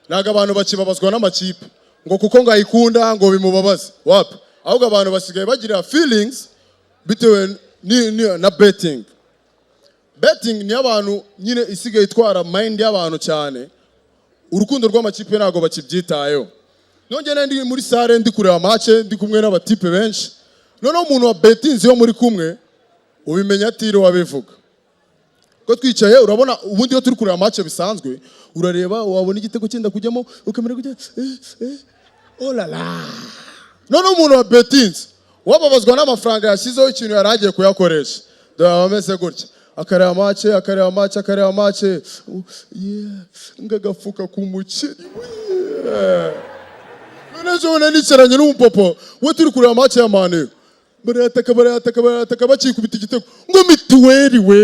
Ntabwo abantu bakibabazwa n'amakipe ngo kuko ngo ayikunda ngo bimubabaze, wapi. Ahubwo abantu basigaye bagira feelings bitewe na betting. Betting niyo abantu nyine isigaye itwara mind y'abantu cyane. Urukundo rw'amakipe ntabwo bakibyitayeho. Nongeye ndi muri salle, ndi kureba match, ndi kumwe n'abatipe benshi. Noneho umuntu wa betinze, iyo muri kumwe ubimenya atiriwe wabivuga ko twicaye. Urabona ubundi iyo turi kureba match bisanzwe, urareba wabona igitego cyenda kujyamo ukamera gutya, eh, eh, oh la la. Noneho umuntu wa betinze wababazwa n'amafaranga yashyizeho, ikintu yari agiye kuyakoresha. Dore aba ameze gutya, akareba match, akareba match, akareba match, yeah, ngagafuka ku muceri, yeah. None ejo bundi nicaranye n'umupapa we, turi kureba match ya Man U, barayataka, barayataka, barayataka, bakikubita igitego ngo mituweli we.